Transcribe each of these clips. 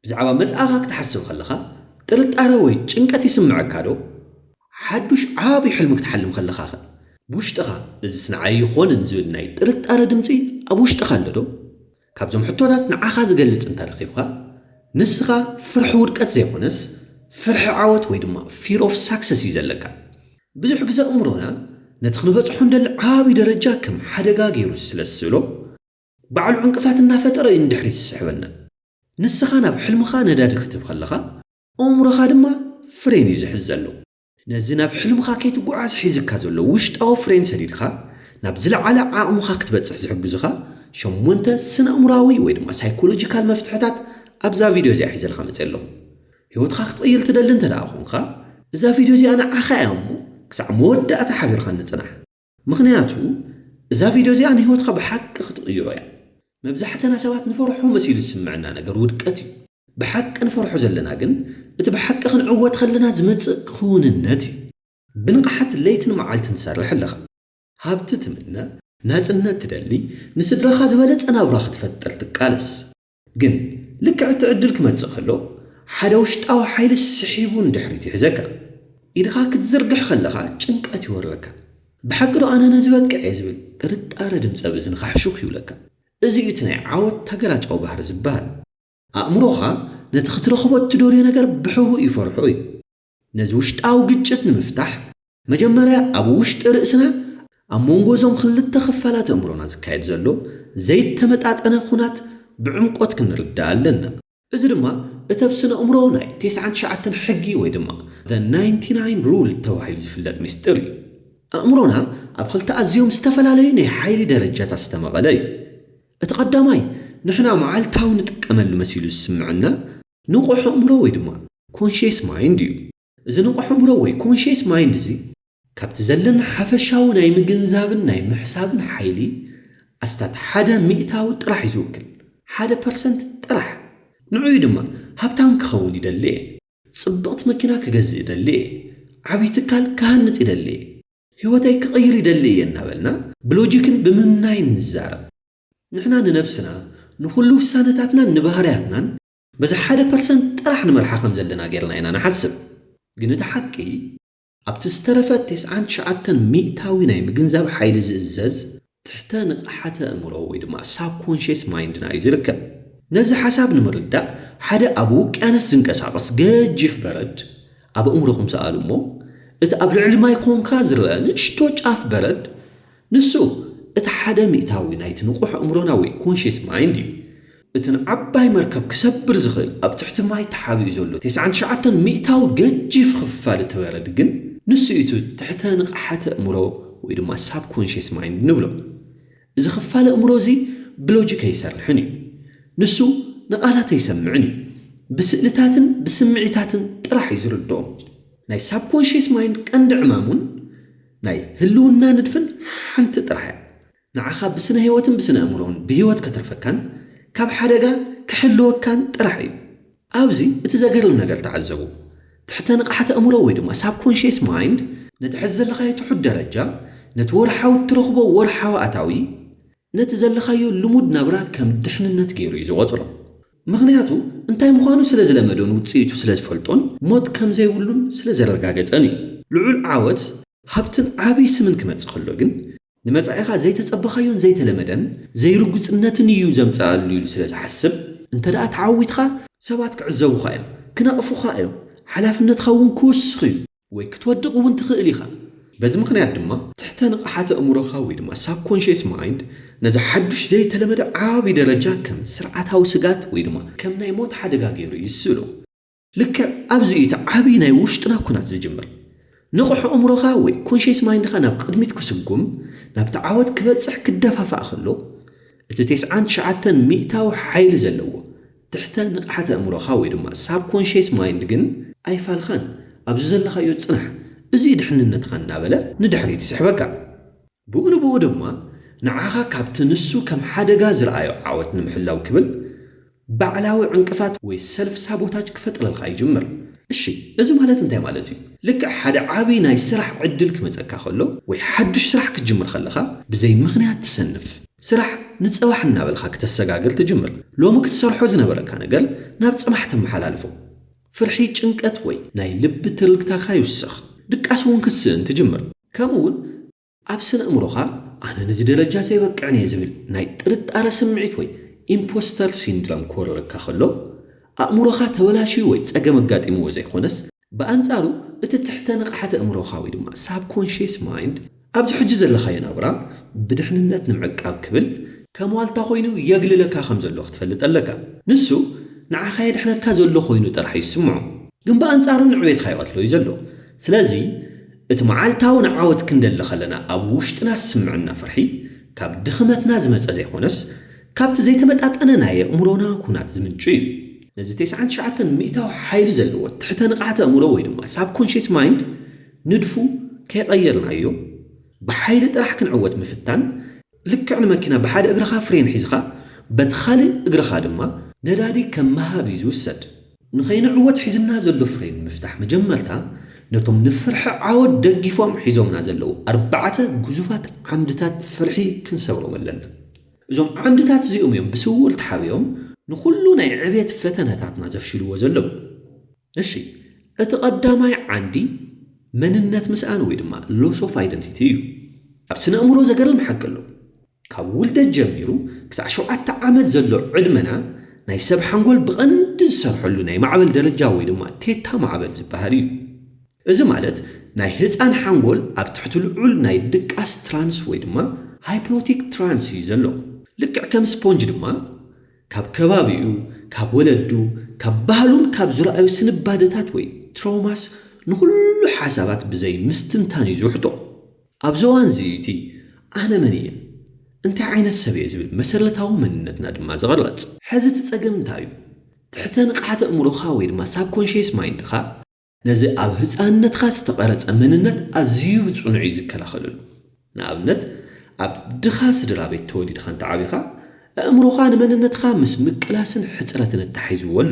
ብዛዕባ መጻእኻ ክትሓስብ ከለኻ ጥርጣረ ወይ ጭንቀት ይስምዐካ ዶ? ሓዱሽ ዓቢ ሕልሚ ክትሓልም ከለኻ ኸ? ብውሽጥኻ፣ "እዚስ ንዓይ ይኾንን?" ዝብል ናይ ጥርጣረ ድምጺ ኣብ ውሽጥኻ ኣሎ ዶ? ካብዞም ሕቶታት ንዓኻ ዝገልጽ እንተ ረኺብካ፣ ንስኻ ፍርሒ ውድቀት ዘይኮነስ፣ ፍርሒ ዓወት ወይ ድማ fear of success እዩ ዘለካ። ብዙሕ ግዜ ኣእምሮና ነቲ ክንበጽሖ እንደሊ ዓቢ ደረጃ ከም ሓደጋ ገይሩ ስለ ዝስእሎ፣ ባዕሉ ዕንቅፋት እናፈጠረ እዩ ንድሕሪት ዝስሕበና። ንስኻ ናብ ሕልምኻ ነዳዲ ክትህብ ከለኻ፣ ኣእምሮኻ ድማ ፍሬን እዩ ዝሕዝ ዘሎ። ነዚ ናብ ሕልምኻ ከይትጓዓዝ ሒዝካ ዘሎ ውሽጣዊ ፍሬን ሰዲድካ፣ ናብ ዝለዓለ ዓቕምኻ ክትበጽሕ ዝሕግዙኻ ሸሞንተ ስነ ኣእምሮኣዊ ወይ ድማ ሳይኮሎጂካል መፍትሕታት ኣብዛ ቪድዮ እዚኣ ሒዘልካ መጽእ ኣለኹ። ህይወትካ ክትቕይር ትደሊ እንተ ደኣ ኾንካ፣ እዛ ቪድዮ እዚኣ ንዓኻ እያ እሞ፣ ክሳዕ መወዳእታ ሓቢርካ ንጽናሕ። ምኽንያቱ፣ እዛ ቪድዮ እዚኣ ንህይወትካ ብሓቂ ክትቕይሮ እያ። መብዛሕትና ሰባት ንፈርሖ መሲሉ ዝስምዐና ነገር ውድቀት እዩ። ብሓቂ ንፈርሖ ዘለና ግን፣ እቲ ብሓቂ ክንዕወት ከለና ዝመጽእ ክውንነት እዩ። ብንቕሓት ለይትን መዓልትን ትሰርሕ ኣለኻ። ሃብቲ ትምነ፣ ናጽነት ትደሊ፣ ንስድራኻ ዝበለጸ ናብራ ክትፈጥር ትቃለስ። ግን ልክዕ እቲ ዕድል ክመጽእ ከሎ፣ ሓደ ውሽጣዊ ሓይሊ ስሒቡ ንድሕሪት ይሕዘካ። ኢድኻ ክትዝርግሕ ከለኻ ጭንቀት ይወርረካ። "ብሓቂ ዶ ኣነ ነዚ በቅዕ እየ?" ዝብል ጥርጣረ ድምጺ ኣብ እዝንኻ ሕሹኽ ይብለካ። እዚ እዩ እቲ ናይ ዓወት ተገላጫዊ ባህሪ ዝበሃል። ኣእምሮኻ ነቲ ክትረኽቦ እትደልዮ ነገር ብሕቡእ ይፈርሖ እዩ። ነዚ ውሽጣዊ ግጭት ንምፍታሕ፣ መጀመርያ ኣብ ውሽጢ ርእስና፣ ኣብ መንጎ እዞም ክልተ ክፋላት ኣእምሮና ዝካየድ ዘሎ ዘይተመጣጠነ ኹናት ብዕምቆት ክንርዳእ ኣለና። እዚ ድማ እቲ ኣብ ስነ ኣእምሮ ናይ ተስዓን ትሽዓተን ሕጊ ወይ ድማ the ninety-nine rule ተባሂሉ ዝፍለጥ ምስጢር እዩ። ኣእምሮና ኣብ ክልተ ኣዝዮም ዝተፈላለዩ ናይ ሓይሊ ደረጃታት ዝተመቐለ እዩ። እቲ ቀዳማይ፣ ንሕና መዓልታዊ ንጥቀመሉ መሲሉ ዝስምዐና ንቑሕ ኣእምሮ ወይ ድማ ኮንሽየስ ማይንድ እዩ። እዚ ንቑሕ ኣእምሮ ወይ ኮንሽየስ ማይንድ እዚ፣ ካብቲ ዘለና ሓፈሻዊ ናይ ምግንዛብን ናይ ምሕሳብን ሓይሊ፣ ኣስታት ሓደ ሚእታዊ ጥራሕ እዩ ዝውክል። ሓደ ፐርሰንት ጥራሕ። ንዕኡ ድማ፣ "ሃብታም ክኸውን ይደሊ እየ፣ ጽብቕቲ መኪና ክገዝእ ይደሊ እየ፣ ዓብዪ ትካል ክሃንጽ ይደሊ እየ፣ ህይወተይ ክቕይር ይደሊ እየ" እናበልና፣ ብሎጂክን ብምምናይን ንዛረብ። ንሕና ንነብስና፣ ንኹሉ ውሳነታትናን ንባህርያትናን በዚ ሓደ ፐርሰንት ጥራሕ ንመርሓ ከም ዘለና ጌርና ኢና ንሓስብ። ግን እቲ ሓቂ፣ ኣብቲ ዝተረፈ ተስዓን ትሽዓተን ሚእታዊ ናይ ምግንዛብ ሓይሊ ዝእዘዝ ትሕተ ንቕሓተ ኣእምሮ ወይ ድማ ሳብኮንሽየስ ማይንድና እዩ ዝርከብ። ነዚ ሓሳብ ንምርዳእ፣ ሓደ ኣብ ውቅያኖስ ዝንቀሳቐስ ገጂፍ በረድ ኣብ ኣእምሮኹም ሰኣሉ እሞ፣ እቲ ኣብ ልዕሊ ማይ ኮንካ ዝረአ ንእሽቶ ጫፍ በረድ፣ ንሱ እቲ ሓደ ሚእታዊ ናይቲ ንቑሕ ኣእምሮና ወይ ኮንሽየስ ማይንድ እዩ። እቲ ንዓባይ መርከብ ክሰብር ዝኽእል ኣብ ትሕቲ ማይ ተሓቢኡ ዘሎ ተስዓን ትሽዓተን ሚእታዊ ገጂፍ ክፋል እቲ በረድ ግን፣ ንሱ እዩ እቲ ትሕተ ንቕሓተ ኣእምሮ ወይ ድማ ሳብኮንሽየስ ማይንድ ንብሎ። እዚ ክፋል ኣእምሮ እዚ ብሎጂክ ኣይሰርሕን እዩ። ንሱ ንቓላት ኣይሰምዕን እዩ። ብስእልታትን ብስምዒታትን ጥራሕ እዩ ዝርድኦም። ናይ ሳብኮንሽየስ ማይንድ ቀንዲ ዕማሙን ናይ ህልውና ንድፍን ሓንቲ ጥራሕ እያ። ንዓኻ ብስነ ህይወትን ብስነ ኣእምሮን ብህይወት ከተርፈካን ካብ ሓደጋ ክሕልወካን ጥራሕ እዩ። ኣብዚ እቲ ዘገርም ነገር ተዓዘቡ። ትሕተ ንቕሓተ ኣእምሮ ወይ ድማ ሳብኮንሽየስ ማይንድ ነቲ ሕዚ ዘለኻዮ ትሑት ደረጃ፣ ነቲ ወርሓዊ እትረኽቦ ወርሓዊ ኣታዊ፣ ነቲ ዘለኻዮ ልሙድ ናብራ ከም ድሕንነት ገይሩ እዩ ዝቖጽሮ። ምኽንያቱ እንታይ ምዃኑ ስለ ዝለመዶን ውጽኢቱ ስለ ዝፈልጦን ሞት ከም ዘይብሉን ስለ ዘረጋገጸን እዩ። ልዑል ዓወት፣ ሃብትን ዓቢ ስምን ክመጽእ ከሎ ግን፣ ንመጻኢኻ ዘይተጸበኻዮን ዘይተለመደን ዘይርጉጽነትን እዩ ዘምጽኣሉ ኢሉ ስለ ዝሓስብ፣ እንተ ደኣ ተዓዊትካ፣ ሰባት ክዕዘቡኻ እዮም፣ ክነቕፉኻ እዮም፣ ሓላፍነትኻ እውን ክውስኽ እዩ፣ ወይ ክትወድቕ እውን ትኽእል ኢኻ። በዚ ምኽንያት ድማ፣ ትሕተ ንቕሓተ ኣእምሮኻ ወይ ድማ ሳብኮንሽየስ ማይንድ ነዚ ሓዱሽ ዘይተለመደ ዓቢ ደረጃ ከም ስርዓታዊ ስግኣት ወይ ድማ ከም ናይ ሞት ሓደጋ ገይሩ እዩ ዝስእሎ። ልክዕ ኣብዚ እዩ እቲ ዓቢ ናይ ውሽጥና ኩናት ዝጅምር። ንቑሕ ኣእምሮኻ ወይ ኮንሽየስ ማይንድኻ ናብ ቅድሚት ክስጉም፣ ናብቲ ዓወት ክበጽሕ ክደፋፋእ ከሎ፣ እቲ ተስዓን ትሽዓተን ሚእታዊ ሓይሊ ዘለዎ ትሕተ ንቕሓተ ኣእምሮኻ ወይ ድማ ሳብኮንሽየስ ማይንድ ግን ኣይፋልኻን፣ ኣብዚ ዘለኻዮ ጽናሕ፣ እዚ እዩ ድሕንነትካ እናበለ ንድሕሪት ይስሕበካ። ብኡ ንብኡ ድማ ንዓኻ ካብቲ ንሱ ከም ሓደጋ ዝረኣዮ ዓወት ንምሕላው ክብል ባዕላዊ ዕንቅፋት ወይ ሰልፍ ሳቦታጅ ክፈጥረልካ ይጅምር። እሺ፣ እዚ ማለት እንታይ ማለት እዩ? ልክዕ ሓደ ዓቢ ናይ ስራሕ ዕድል ክመጸካ ከሎ ወይ ሓድሽ ስራሕ ክትጅምር ከለኻ ብዘይ ምኽንያት ትሰንፍ። ስራሕ ንጽባሕ እናበልካ ክተሰጋግር ትጅምር። ሎሚ ክትሰርሖ ዝነበረካ ነገር ናብ ጽባሕ ተመሓላልፎ። ፍርሒ፣ ጭንቀት ወይ ናይ ልቢ ትርግታኻ ይውስኽ። ድቃስ እውን ክትስእን ትጅምር። ከምኡ እውን ኣብ ስነ ኣእምሮኻ ኣነ ነዚ ደረጃ ዘይበቅዕን እየ ዝብል ናይ ጥርጣረ ስምዒት ወይ ኢምፖስተር ሲንድሮም ክወርረካ ከሎ፣ ኣእምሮኻ ተበላሽዩ ወይ ጸገም ኣጋጢምዎ ዘይኮነስ፣ ብኣንጻሩ እቲ ትሕተ ንቕሓት ኣእምሮኻ ወይ ድማ ሳብኮንሽየስ ማይንድ ኣብዚ ሕጂ ዘለኻዮ ናብራ ብድሕንነት ንምዕቃብ ክብል ከም ዋልታ ኮይኑ የግልለካ ከም ዘሎ ክትፈልጥ ኣለካ። ንሱ ንዓኻ የድሕነካ ዘሎ ኮይኑ ጥራሕ ይስምዖ፣ ግን ብኣንጻሩ ንዕቤትካ ይቐትሎ እዩ ዘሎ። ስለዚ እቲ መዓልታዊ ንዓወት ክንደሊ ከለና ኣብ ውሽጥና ዝስምዐና ፍርሒ ካብ ድኽመትና ዝመጸ ዘይኮነስ ካብቲ ዘይተመጣጠነ ናይ ኣእምሮና ኩናት ዝምንጩ እዩ። ነዚ ተስዓን ትሽዓተን ሚእታዊ ሓይሊ ዘለዎ ትሕተ ንቕሓት ኣእምሮ ወይ ድማ ሳብኮንሽየስ ማይንድ ንድፉ ከይቐየርናዮ ብሓይሊ ጥራሕ ክንዕወት ምፍታን ልክዕ ንመኪና ብሓደ እግርኻ ፍሬን ሒዝኻ በቲ ካልእ እግርኻ ድማ ነዳዲ ከም ምሃብ እዩ ዝውሰድ። ንኸይንዕወት ሒዝና ዘሎ ፍሬን ምፍታሕ መጀመርታ ነቶም ንፍርሒ ዓወት ደጊፎም ሒዞምና ዘለዉ ኣርባዕተ ግዙፋት ዓምድታት ፍርሒ ክንሰብሮም ኣለና። እዞም ዓምድታት እዚኦም እዮም ብስውር ተሓቢኦም ንኹሉ ናይ ዕቤት ፈተነታትና ዘፍሽልዎ ዘለዉ። እሺ፣ እቲ ቀዳማይ ዓንዲ መንነት ምስኣን ወይ ድማ ሎስ ኦፍ ኣይደንቲቲ እዩ። ኣብ ስነ ኣእምሮ ዘገርም ሓቂ ኣሎ። ካብ ውልደት ጀሚሩ ክሳዕ ሸውዓተ ዓመት ዘሎ ዕድመና ናይ ሰብ ሓንጎል ብቐንዲ ዝሰርሐሉ ናይ ማዕበል ደረጃ ወይ ድማ ቴታ ማዕበል ዝበሃል እዩ። እዚ ማለት ናይ ህፃን ሓንጎል ኣብ ትሕቲ ልዑል ናይ ድቃስ ትራንስ ወይ ድማ ሃይፕኖቲክ ትራንስ እዩ ዘሎ። ልክዕ ከም ስፖንጅ ድማ ካብ ከባቢኡ፣ ካብ ወለዱ፣ ካብ ባህሉን ካብ ዝረኣዩ ስንባደታት ወይ ትራውማስ ንኹሉ ሓሳባት ብዘይ ምስትንታን እዩ ዝውሕጦ። ኣብዚ እዋን እዚ እቲ ኣነ መን እየ፣ እንታይ ዓይነት ሰብ እየ ዝብል መሰረታዊ መንነትና ድማ ዝቕረጽ። ሕዚ እቲ ጸገም እንታይ እዩ? ትሕተ ንቕሓት ኣእምሮኻ ወይ ድማ ሳብኮንሽየስ ማይንድኻ ነዚ ኣብ ህፃንነትካ ዝተቐረጸ መንነት ኣዝዩ ብጽኑዕ እዩ ዝከላኸለሉ። ንኣብነት፣ ኣብ ድኻ ስድራ ቤት ተወሊድካ እንተዓቢኻ፣ ኣእምሮኻ ንመንነትካ ምስ ምቅላስን ሕጽረትን ኣተሓሒዝዎ ኣሎ።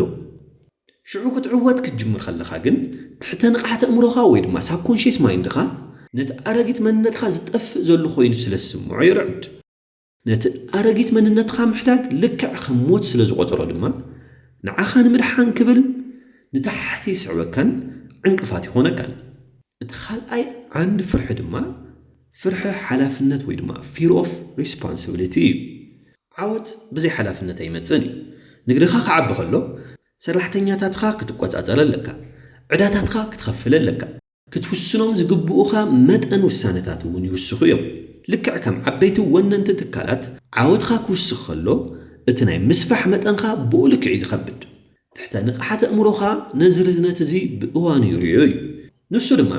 ሽዑ ክትዕወት ክትጅምር ከለኻ ግን፣ ትሕተ ንቕሓት ኣእምሮኻ ወይ ድማ ሳብኮንሽየስ ማይንድኻ ነቲ ኣረጊት መንነትካ ዝጠፍእ ዘሎ ኮይኑ ስለ ዝስምዖ ይርዕድ። ነቲ ኣረጊት መንነትካ ምሕዳግ ልክዕ ከም ሞት ስለ ዝቖጽሮ ድማ፣ ንዓኻ ንምድሓን ክብል ንታሕቲ ይስዕበካን ዕንቅፋት ይኾነካን። እቲ ካልኣይ ዓንዲ ፍርሒ ድማ ፍርሒ ሓላፍነት ወይ ድማ ፊር ኦፍ ሪስፖንሲቢሊቲ እዩ። ዓወት ብዘይ ሓላፍነት ኣይመጽእን እዩ። ንግድኻ ክዓቢ ከሎ ሰራሕተኛታትካ ክትቆጻጸር ኣለካ። ዕዳታትካ ክትኸፍል ኣለካ። ክትውስኖም ዝግብኡኻ መጠን ውሳነታት እውን ይውስኹ እዮም። ልክዕ ከም ዓበይቲ ወነንቲ ትካላት ዓወትካ ክውስኽ ከሎ፣ እቲ ናይ ምስፋሕ መጠንካ ብኡ ልክዕ እዩ ዝኸብድ። ትሕተ ንቕሓት ኣእምሮኻ ነዚ ርዝነት እዚ ብእዋኑ ይርእዮ እዩ። ንሱ ድማ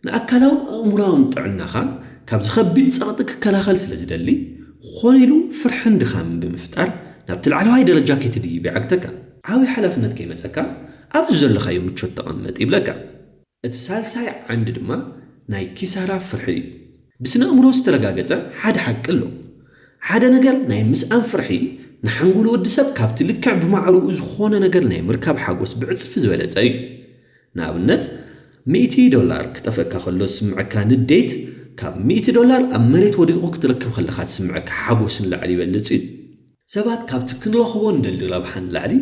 ንኣካላውን ኣእምሮኣውን ጥዕናኻ ካብ ዝኸቢድ ጸቕጢ ክከላኸል ስለ ዝደሊ፣ ኾነ ኢሉ ፍርሕን ድኻምን ብምፍጣር ናብቲ ላዕለዋይ ደረጃ ከይትድይብ ይዓግተካ። ዓብዪ ሓላፍነት ከይመጸካ ኣብዚ ዘለኻዮ ምቾት ተቐመጥ ይብለካ። እቲ ሳልሳይ ዓንዲ ድማ ናይ ኪሳራ ፍርሒ እዩ። ብስነ ኣእምሮ ዝተረጋገጸ ሓደ ሓቂ ኣሎ። ሓደ ነገር ናይ ምስኣን ፍርሒ ንሓንጎል ወዲ ሰብ ካብቲ ልክዕ ብማዕርኡ ዝኾነ ነገር ናይ ምርካብ ሓጎስ ብዕጽፊ ዝበለጸ እዩ። ንኣብነት፣ ሚእቲ ዶላር ክጠፍእካ ከሎ ዝስምዐካ ንዴት፣ ካብ ሚእቲ ዶላር ኣብ መሬት ወዲቑ ክትረክብ ከለኻ ዝስምዐካ ሓጎስ ንላዕሊ ይበልጽ እዩ። ሰባት ካብቲ ክንረኽቦ ንደሊ ረብሓ ንላዕሊ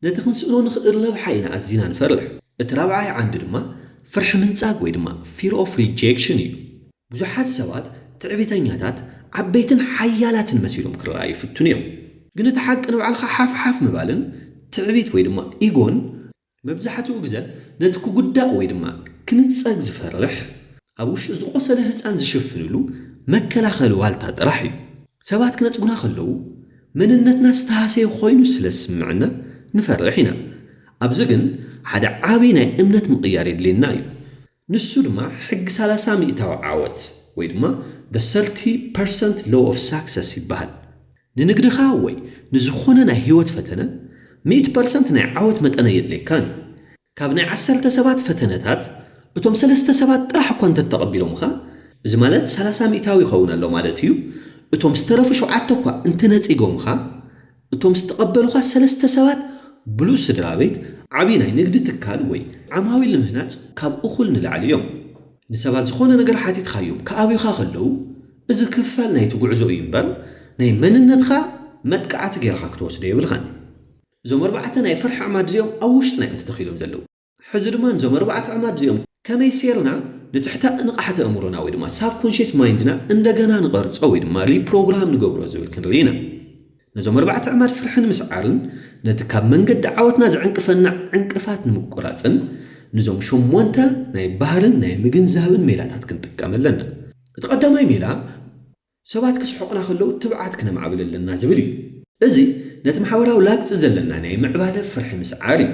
ነቲ ክንስእኖ ንኽእል ረብሓ ኢና ኣዚና ንፈርሕ። እቲ ራብዓይ ዓንዲ ድማ ፍርሒ ምንጻግ ወይ ድማ ፊር ኦፍ ሪጀክሽን እዩ። ብዙሓት ሰባት ትዕቢተኛታት፣ ዓበይትን ሓያላትን መሲሎም ክረኣዩ ይፍትኑ እዮም። ግን እቲ ሓቂ ንባዕልኻ ሓፍ ሓፍ ምባልን ትዕቢት ወይ ድማ ኢጎን መብዛሕትኡ ግዘ ነቲ ክጉዳእ ወይ ድማ ክንጸግ ዝፈርሕ፣ ኣብ ውሽጡ ዝቖሰለ ህጻን ዝሽፍንሉ መከላኸሊ ዋልታ ጥራሕ እዩ። ሰባት ክነጽጉና ከለዉ፣ መንነትና ዝተሃሰየ ኮይኑ ስለ ዝስምዐና ንፈርሕ ኢና። ኣብዚ ግን ሓደ ዓቢ ናይ እምነት ምቕያር የድልየና እዩ። ንሱ ድማ ሕጊ ሰላሳ ሚእታዊ ዓወት ወይ ድማ the thirty percent law of success ይበሃል። ንንግድኻ ወይ ንዝኾነ ናይ ህይወት ፈተነ፣ ሚእቲ ፐርሰንት ናይ ዓወት መጠን ኣየድልየካን እዩ። ካብ ናይ ዓሰርተ ሰባት ፈተነታት፣ እቶም ሰለስተ ሰባት ጥራሕ እኳ እንተተቐቢሎምኻ፣ እዚ ማለት ሰላሳ ሚእታዊ ይኸውን ኣሎ ማለት እዩ። እቶም ዝተረፉ ሸውዓተ እኳ እንተነጺጎምኻ፣ እቶም ዝተቐበሉኻ ሰለስተ ሰባት ብሉጽ ስድራ ቤት፣ ዓቢ ናይ ንግዲ ትካል ወይ ዓማዊል ንምህናጽ ካብ እኹል ንላዕሊ እዮም። ንሰባት ዝኾነ ነገር ሓቲትካዮም ክኣብዩኻ ከለዉ፣ እዚ ክፋል ናይቲ ጉዕዞ እዩ እምበር፣ ናይ መንነትካ መጥቃዕቲ ጌርካ ክትወስዶ የብልካን። እዞም ኣርባዕተ ናይ ፍርሒ ዕማድ እዚኦም ኣብ ውሽጥና እዮም ተተኺሎም ዘለዉ። ሕዚ ድማ ነዞም ኣርባዕተ ዕማድ እዚኦም ከመይ ሴርና ንትሕተ ንቕሓተ ኣእምሮና ወይ ድማ ሳብኮንሽስ ማይንድና እንደገና ንቐርጾ ወይ ድማ ሪፕሮግራም ንገብሮ ዝብል ክንርኢ ኢና። ነዞም ኣርባዕተ ዕማድ ፍርሒ ንምስዓርን ነቲ ካብ መንገዲ ዓወትና ዝዕንቅፈና ዕንቅፋት ንምቁራጽን፣ ንዞም ሸሞንተ ናይ ባህርን ናይ ምግንዛብን ሜላታት ክንጥቀም ኣለና። እቲ ቀዳማይ ሜላ፣ ሰባት ክስሕቑና ከለዉ ትብዓት ክነማዕብል ኣለና ዝብል እዩ። እዚ ነቲ ማሕበራዊ ላግጺ ዘለና ናይ ምዕባለ ፍርሒ ምስዓር እዩ።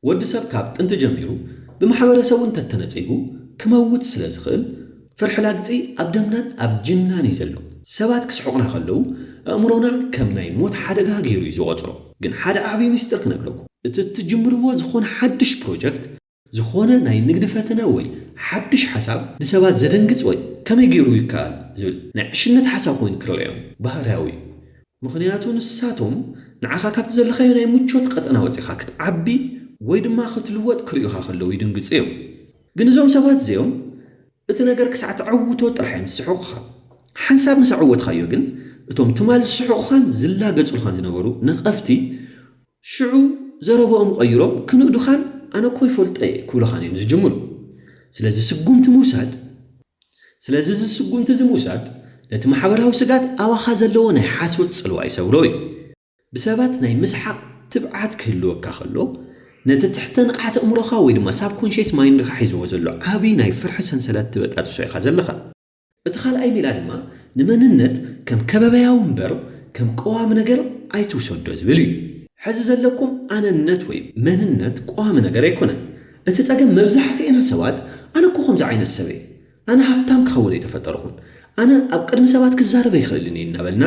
ወዲ ሰብ ካብ ጥንቲ ጀሚሩ ብማሕበረሰቡ እንተተነጺጉ ክመውት ስለ ዝኽእል፣ ፍርሒ ላግጺ ኣብ ደምናን ኣብ ጅንናን እዩ ዘሎ። ሰባት ክስሕቑና ከለዉ ኣእምሮና ከም ናይ ሞት ሓደጋ ገይሩ እዩ ዝቖጽሮ። ግን ሓደ ዓብዪ ምስጢር ክነግረኩም። እቲ እትጅምርዎ ዝኾነ ሓድሽ ፕሮጀክት፣ ዝኾነ ናይ ንግዲ ፈተነ ወይ ሓድሽ ሓሳብ ንሰባት ዘደንግጽ ወይ ከመይ ገይሩ ይከኣል ዝብል ናይ ዕሽነት ሓሳብ ኮይኑ ክረኣዮም ባህርያዊ እዩ። ምኽንያቱ ንሳቶም ንዓኻ ካብቲ ዘለኻዮ ናይ ምቾት ቀጠና ወጺኻ ክትዓቢ ወይ ድማ ክትልወጥ ክርእዩኻ ከለዉ ይድንግጹ እዮም። ግን እዞም ሰባት እዚኦም እቲ ነገር ክሳዕ ተዕውቶ ጥራሕ እዮም ዝስሕቑኻ። ሓንሳብ ምስ ኣዕወትካዮ ግን እቶም ትማል ዝስሕቑኻን ዝላገጹልኻን ዝነበሩ ነቐፍቲ ሽዑ ዘረባኦም ቀይሮም ክንእዱኻን ኣነ እኮ ይፈልጦ እየ ክብሉኻን እዮም ዝጅምሩ። ስለዚ ስጉምቲ ምውሳድ ስለዚ እዚ ስጉምቲ እዚ ምውሳድ ነቲ ማሕበራዊ ስጋት ኣባኻ ዘለዎ ናይ ሓሶት ጽልዋ ይሰብሮ እዩ። ብሰባት ናይ ምስሓቕ ትብዓት ክህልወካ ከሎ ነቲ ትሕተ ንቕሓት ኣእምሮኻ ወይ ድማ ሳብኮንሽስ ማይንድኻ ሒዝዎ ዘሎ ዓብዪ ናይ ፍርሒ ሰንሰለት ትበጣጥሶ ኢኻ ዘለኻ። እቲ ካልኣይ ሜላ ድማ ንመንነት ከም ከበባያዊ እምበር ከም ቀዋሚ ነገር ኣይትውሰዶ ዝብል እዩ። ሕዚ ዘለኩም ኣነነት ወይ መንነት ቀዋሚ ነገር ኣይኮነን። እቲ ጸገም መብዛሕትኤና ሰባት ኣነ እኮ ከምዚ ዓይነት ሰብ እየ፣ ኣነ ሃብታም ክኸውን ኣይተፈጠርኩን፣ ኣነ ኣብ ቅድሚ ሰባት ክዛረብ ኣይኽእልን እየ እናበልና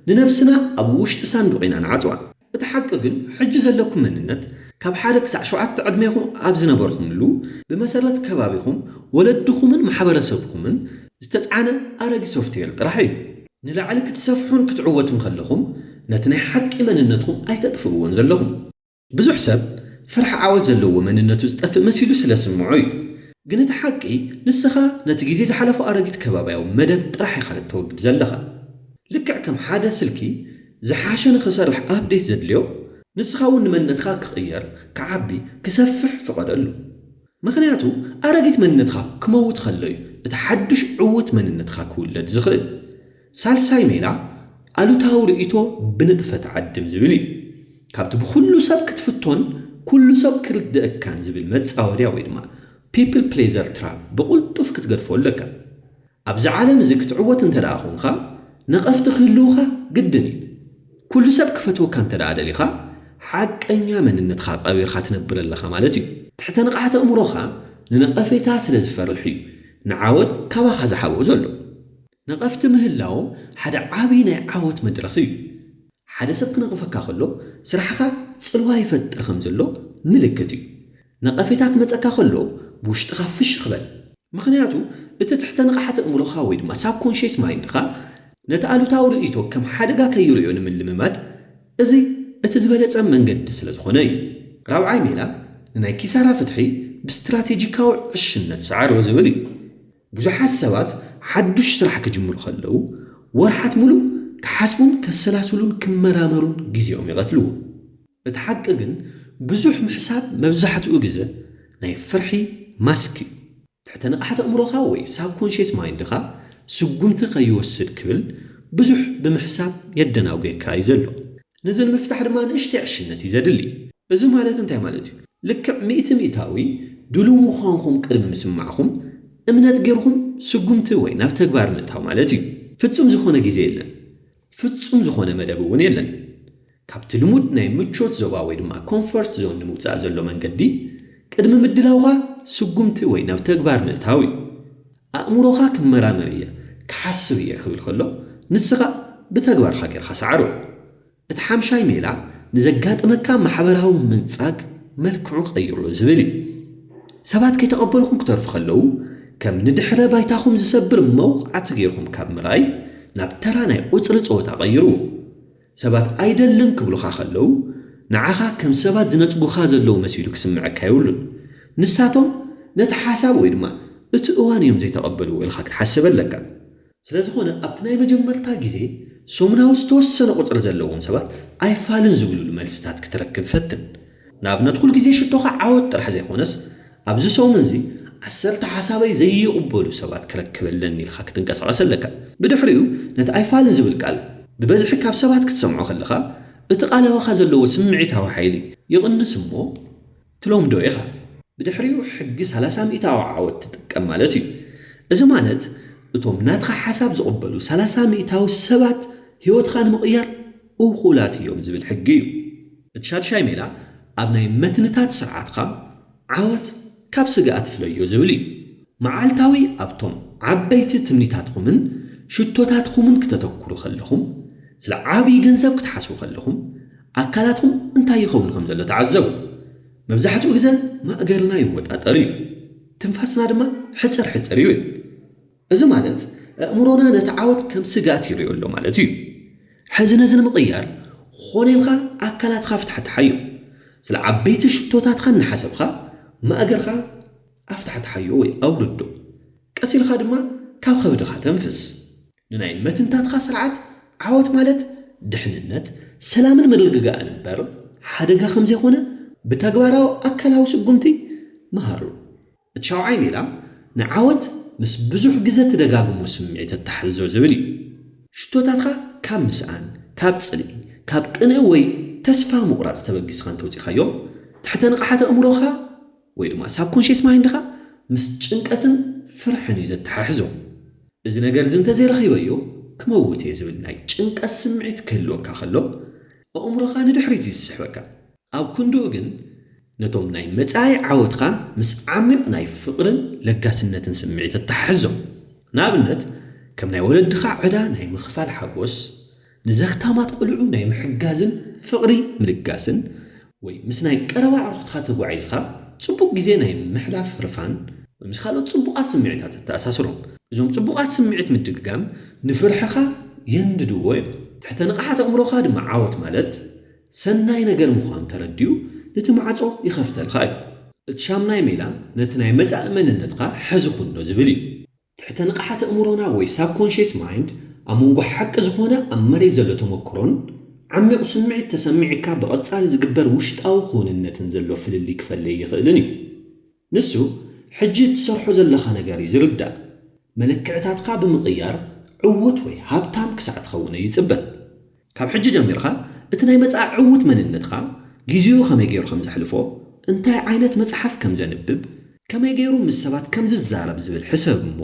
ንነብስና ኣብ ውሽጢ ሳንዱቕ ኢና ንዓጽዋ። እቲ ሓቂ ግን ሕጂ ዘለኩም መንነት ካብ ሓደ ክሳዕ ሸውዓተ ዕድሜኹም ኣብ ዝነበርኩምሉ ብመሰረት ከባቢኹም ወለድኹምን ማሕበረሰብኩምን ዝተጻዕነ ኣረጊት ሶፍትዌር ጥራሕ እዩ። ንላዕሊ ክትሰፍሑን ክትዕወቱን ከለኹም ነቲ ናይ ሓቂ መንነትኩም ኣይተጥፍእዎን ዘለኹም። ብዙሕ ሰብ ፍርሒ ዓወት ዘለዎ መንነቱ ዝጠፍእ መሲሉ ስለ ስምዖ እዩ። ግን እቲ ሓቂ ንስኻ ነቲ ግዜ ዝሓለፎ ኣረጊት ከባብያዊ መደብ ጥራሕ ኢኻ እተወግድ ዘለኻ። ልክዕ ከም ሓደ ስልኪ ዝሓሸ ንኽሰርሕ ኣፕዴት ዘድልዮ፣ ንስኻ እውን ንመንነትካ ክቕየር፣ ክዓቢ፣ ክሰፍሕ ፍቐደሉ። ምኽንያቱ ኣረጊት መንነትካ ክመውት ከሎ እዩ እቲ ሓድሽ ዕዉት መንነትካ ክውለድ ዝኽእል። ሳልሳይ ሜላ ኣሉታዊ ርእይቶ ብንጥፈት ዓድም ዝብል እዩ። ካብቲ ብኹሉ ሰብ ክትፍቶን ኩሉ ሰብ ክርድእካን ዝብል መጻወድያ ወይ ድማ ፒፕል ፕሌዘር ትራፕ ብቕልጡፍ ክትገድፎ ኣለካ። ኣብዚ ዓለም እዚ ክትዕወት እንተ ደኣ ኾንካ፣ ነቐፍቲ ክህልውኻ ግድን እዩ። ኩሉ ሰብ ክፈትወካ እንተ ደኣ ደሊኻ፣ ሓቀኛ መንነትኻ ቀቢርካ ትነብር ኣለኻ ማለት እዩ። ትሕተ ንቕሓት ኣእምሮኻ ንነቐፌታ ስለ ዝፈርሕ እዩ ንዓወት ካባኻ ዝሓብኦ ዘሎ። ነቐፍቲ ምህላዎም ሓደ ዓብዪ ናይ ዓወት መድረኽ እዩ። ሓደ ሰብ ክነቕፈካ ከሎ ስራሕኻ ጽልዋ ይፈጥር ከም ዘሎ ምልክት እዩ። ነቐፌታ ክመጸካ ከሎ ብውሽጥኻ ፍሽኽ በል። ምኽንያቱ እቲ ትሕተ ንቕሓት ኣእምሮኻ ወይ ድማ ሳብኮንሽስ ማይንድኻ ነቲ ኣሉታዊ ርእይቶ ከም ሓደጋ ከይርእዮ ንምልምማድ እዚ እቲ ዝበለጸ መንገዲ ስለ ዝኾነ እዩ። ራብዓይ ሜላ ንናይ ኪሳራ ፍትሒ ብስትራቴጂካዊ ዕሽነት ሰዓሮ ዝብል እዩ። ብዙሓት ሰባት ሓዱሽ ስራሕ ክጅምሩ ከለዉ ወርሓት ሙሉእ ክሓስቡን ከሰላስሉን ክመራመሩን ግዜኦም ይቐትልዎ። እቲ ሓቂ ግን ብዙሕ ምሕሳብ መብዛሕትኡ ግዜ ናይ ፍርሒ ማስክ እዩ። ትሕተ ንቕሓት ኣእምሮኻ ወይ ሳብኮንሽስ ማይንድኻ ስጉምቲ ከይወስድ ክብል ብዙሕ ብምሕሳብ የደናጉየካ እዩ ዘሎ። ነዚ ንምፍታሕ ድማ ንእሽተይ ዕሽነት እዩ ዘድሊ። እዚ ማለት እንታይ ማለት እዩ? ልክዕ ሚእቲ ሚእታዊ ድሉው ምዃንኹም ቅድሚ ምስማዕኹም እምነት ጌርኩም ስጉምቲ ወይ ናብ ተግባር ምእታው ማለት እዩ። ፍጹም ዝኾነ ግዜ የለን። ፍጹም ዝኾነ መደብ እውን የለን። ካብቲ ልሙድ ናይ ምቾት ዞባ ወይ ድማ ኮምፎርት ዞን ንምውጻእ ዘሎ መንገዲ ቅድሚ ምድላውኻ ስጉምቲ ወይ ናብ ተግባር ምእታው እዩ። ኣእምሮኻ ክመራመር እየ፣ ክሓስብ እየ ክብል ከሎ ንስኻ ብተግባርካ ጌርካ ሰዓሮ። እቲ ሓምሻይ ሜላ ንዘጋጥመካ ማሕበራዊ ምንጻግ መልክዑ ቀይሮ ዝብል እዩ። ሰባት ከይተቐበልኹም ክተርፉ ከለዉ ከም ንድሕረ ባይታኹም ዝሰብር መውቕዓቲ ጌርኩም ካብ ምርኣይ ናብ ተራ ናይ ቁጽሪ ጸወታ ቀይርዎ። ሰባት ኣይደልን ክብሉኻ ከለዉ ንዓኻ ከም ሰባት ዝነጽጉኻ ዘለዉ መሲሉ ክስምዐካ የብሉን። ንሳቶም ነቲ ሓሳብ ወይ ድማ እቲ እዋን እዮም ዘይተቐበልዎ ኢልካ ክትሓስብ ኣለካ። ስለ ዝኾነ ኣብቲ ናይ መጀመርታ ግዜ ሰሙናዊ ዝተወሰነ ቁፅሪ ዘለዎም ሰባት ኣይፋልን ዝብሉሉ መልስታት ክትረክብ ፈትን። ንኣብነት፣ ኩሉ ግዜ ሽቶኻ ዓወት ጥራሕ ዘይኮነስ፣ ኣብዚ ሰሙን እዚ ዓሰርተ ሓሳበይ ዘይቕበሉ ሰባት ክረክበለን ኢልካ ክትንቀሳቐስ ኣለካ። ብድሕሪኡ ነቲ ኣይፋልን ዝብል ቃል ብበዝሒ ካብ ሰባት ክትሰምዖ ከለኻ፣ እቲ ቃል ኣባኻ ዘለዎ ስምዒታዊ ሓይሊ ይቕንስ እሞ ትለምዶ ኢኻ። ብድሕሪኡ ሕጊ ሰላሳ ሚእታዊ ዓወት ትጥቀም ማለት እዩ። እዚ ማለት እቶም ናትኻ ሓሳብ ዝቕበሉ ሰላሳ ሚእታዊ ሰባት ህይወትኻ ንምቕያር እኹላት እዮም ዝብል ሕጊ እዩ። እቲ ሻድሻይ ሜላ ኣብ ናይ መትንታት ስርዓትካ ዓወት ካብ ስግኣት ፍለዮ ዝብል እዩ። መዓልታዊ ኣብቶም ዓበይቲ ትምኒታትኩምን ሽቶታትኩምን ክተተኩሩ ከለኹም፣ ስለ ዓብዪ ገንዘብ ክትሓስቡ ከለኹም፣ ኣካላትኩም እንታይ ይኸውን ከም ዘሎ ተዓዘቡ። መብዛሕትኡ ግዜ ማእገርና ይወጣጠር እዩ፣ ትንፋስና ድማ ሕጽር ሕጽር ይብል። እዚ ማለት ኣእምሮና ነቲ ዓወት ከም ስግኣት ይርእዮ ኣሎ ማለት እዩ። ሕዚ ነዚ ንምቕያር ኾነ ኢልካ ኣካላትካ ፍትሓትሓዮ። ስለ ዓበይቲ ሽቶታትካ እናሓሰብካ ማእገርካ ኣፍታሕትሓዮ ወይ ኣውርዶ። ቀስ ኢልካ ድማ ካብ ከብድኻ ተንፍስ። ንናይ መትንታትካ ስርዓት ዓወት ማለት ድሕንነት፣ ሰላምን ምርግጋእን እምበር ሓደጋ ከም ዘይኮነ ብተግባራዊ ኣካላዊ ስጉምቲ መሃሩ። እቲ ሻውዓይ ሜላ ንዓወት ምስ ብዙሕ ግዜ ትደጋግሞ ስምዒት ተተሓሕዞ ዝብል እዩ። ሽቶታትካ ካብ ምስኣን፣ ካብ ጽልኢ፣ ካብ ቅንኢ ወይ ተስፋ ምቑራጽ ተበጊስካ እንተውጺኻዮ፣ ትሕተ ንቕሓት ኣእምሮኻ ወይ ድማ ሳብኮንሽስ ማይንድኻ ምስ ጭንቀትን ፍርሕን እዩ ዘተሓሕዞ። እዚ ነገር እዚ እንተዘይረኺበዮ ክመውት እየ ዝብል ናይ ጭንቀት ስምዒት ክህልወካ ከሎ፣ ኣእምሮኻ ንድሕሪት እዩ ዝስሕበካ። ኣብ ክንድኡ ግን ነቶም ናይ መጻኢ ዓወትካ ምስ ዓሚቕ ናይ ፍቕርን ለጋስነትን ስምዒት ኣተሓሕዞም። ንኣብነት፣ ከም ናይ ወለድኻ ዕዳ ናይ ምኽፋል ሓጎስ፣ ንዘኽታማት ቁልዑ ናይ ምሕጋዝን ፍቕሪ ምልጋስን፣ ወይ ምስ ናይ ቀረባ ኣዕሩኽትካ ተጓዒዝካ ጽቡቕ ግዜ ናይ ምሕላፍ ህርፋን፣ ወይ ምስ ካልኦት ጽቡቓት ስምዒታት ኣተኣሳስሮም። እዞም ጽቡቓት ስምዒት ምድግጋም ንፍርሕኻ የንድድዎ እዮም። ትሕተ ንቕሓት ኣእምሮኻ ድማ ዓወት ማለት ሰናይ ነገር ምዃኑ ተረዲኡ ነቲ ማዕጾ ይኸፍተልካ እዩ። እቲ ሻምናይ ሜላ ነቲ ናይ መጻኢ መንነትካ ሕዚ ኩኖ ዝብል እዩ። ትሕተ ንቕሓት ኣእምሮና ወይ ሳብኮንሽስ ማይንድ ኣብ መንጎ ሓቂ ዝኾነ ኣብ መሬት ዘሎ ተመክሮን ዓሚቕ ስምዒት ተሰሚዕካ ብቐጻሊ ዝግበር ውሽጣዊ ክውንነትን ዘሎ ፍልልይ ክፈለይ ይኽእልን እዩ። ንሱ ሕጂ እትሰርሖ ዘለኻ ነገር እዩ ዝርዳእ። መለክዕታትካ ብምቕያር ዕዉት ወይ ሃብታም ክሳዕ ትኸውን ኣይጽበን። ካብ ሕጂ ጀሚርካ እቲ ናይ መጻኢ ዕዉት መንነትካ ግዜኡ ከመይ ገይሩ ከም ዘሕልፎ፣ እንታይ ዓይነት መጽሓፍ ከም ዘንብብ፣ ከመይ ገይሩ ምስ ሰባት ከም ዝዛረብ ዝብል ሕሰብ እሞ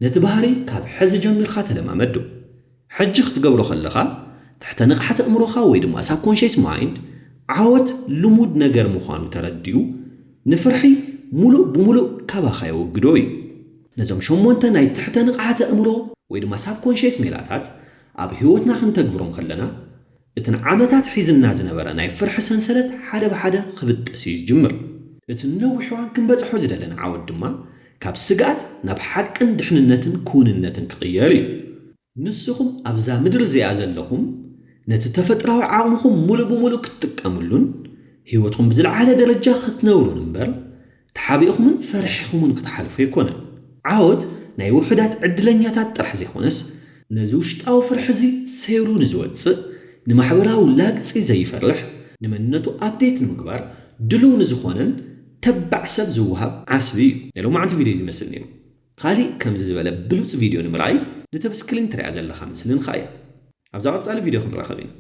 ነቲ ባህሪ ካብ ሕዚ ጀሚርካ ተለማመዶ። ሕጂ ክትገብሮ ከለኻ ትሕተ ንቕሓት ኣእምሮኻ ወይ ድማ ሳብኮንሽስ ማይንድ ዓወት ልሙድ ነገር ምዃኑ ተረዲኡ ንፍርሒ ሙሉእ ብሙሉእ ካባኻ የወግዶ እዩ። ነዞም ሸሞንተ ናይ ትሕተ ንቕሓት ኣእምሮ ወይ ድማ ሳብኮንሽስ ሜላታት ኣብ ህይወትና ክንተግብሮም ከለና እቲ ንዓመታት ሒዝና ዝነበረ ናይ ፍርሒ ሰንሰለት ሓደ ብሓደ ክብጠስ እዩ ዝጅምር። እቲ ነዊሕ እዋን ክንበጽሖ ዝደለና ዓወት ድማ ካብ ስግኣት ናብ ሓቅን ድሕንነትን ክውንነትን ክቕየር እዩ። ንስኹም ኣብዛ ምድሪ እዚኣ ዘለኹም ነቲ ተፈጥራዊ ዓቕምኹም ሙሉእ ብሙሉእ ክትጥቀምሉን ህይወትኩም ብዝለዓለ ደረጃ ክትነብሩን እምበር ተሓቢእኹምን ፈሪሕኹምን ክትሓልፉ ኣይኮነን። ዓወት ናይ ውሑዳት ዕድለኛታት ጥራሕ ዘይኮነስ ነዚ ውሽጣዊ ፍርሒ እዚ ሰይሩ ንዝወጽእ፣ ንማሕበራዊ ላግጺ ዘይፈርሕ፣ ንመንነቱ ኣፕዴት ንምግባር ድሉው ንዝኾነን ተባዕ ሰብ ዝወሃብ ዓስቢ እዩ። ናይ ሎማዓንቲ ቪድዮ እዚ ይመስል ነይሩ። ካሊእ ከምዚ ዝበለ ብሉጽ ቪድዮ ንምርኣይ ነቲ ኣብ ስክሪን ትሪኣ ዘለኻ ምስሊ ንኽኣ እያ። ኣብዛ ቀጻሊ ቪድዮ ክንራኸብ ኢና።